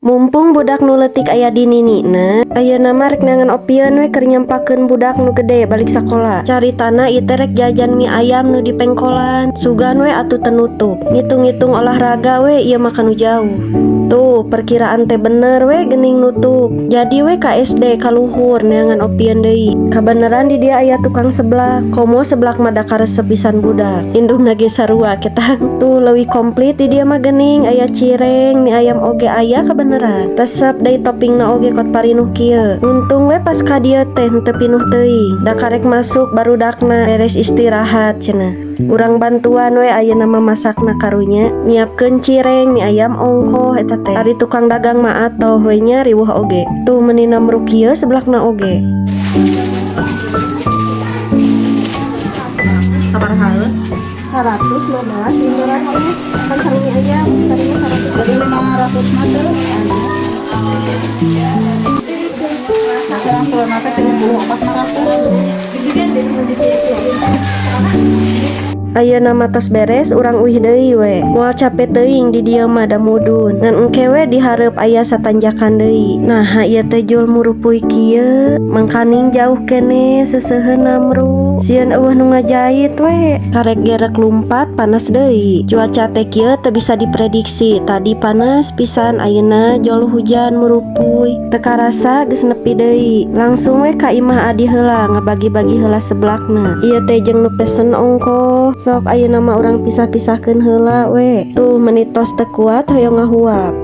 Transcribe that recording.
Mumpung budak nu leutik aya di ninina, ayeuna mah rek neangan opieun we keur nyampakeun budak nu gede balik sakola. Caritana ieu teh rek jajan mie ayam nu di pengkolan. Sugan we atuh teu nutup. Ngitung-ngitung olahraga we ieu mah kanu jauh. Tuh, perkiraan teh bener we geuning nutup. Jadi we ka SD ka luhur neangan opieun deui. Kabeneran di dieu aya tukang seblak. Komo seblak mah da karesep pisan budak. Indungna ge sarua ketang. Tuh leuwih komplit di dieu mah geuning aya cireng, mie ayam oge aya kabeneran. Resep deui toppingna oge kot parinuh kieu. Untung we pas ka dieu teh henteu pinuh teuing. Da karek masuk barudakna beres istirahat cenah. Urang bantuan we ayeuna mah masakna karunya. Nyiapkeun cireng, mie ayam ongkoh eta teh. Ari tukang dagang mah atoh we nya riweuh oge. Tuh meuni namruk kieu seblakna oge. Sabaraha? 115 500 kan sareng mie ayam tadinya 100. Jadi 500 mah teu. Sekarang kulona teh 34 500. Ayeuna mah tos beres urang uih deui we. Moal cape teuing di dieu mah da mudun. Ngan engke we di hareup aya satanjakan deui. Naha ieu teh jul murupuy kieu? Mangkaning jauh keneh seuseuheun namru. Sieun euweuh nu ngajait we. Karek gerek lumpat panas deui. Cuaca teh kieu teu bisa diprediksi. Tadi panas pisan ayeuna jol hujan murupuy. Teu karasa geus nepi deui. Langsung we ka imah adi heula ngabagi-bagi heula seblakna. Ieu teh jeung nu pesen ongkoh. Sok ayeuna mah urang pisah-pisahkeun heula we. Tuh meuni tos teu kuat hoyong ngahuap.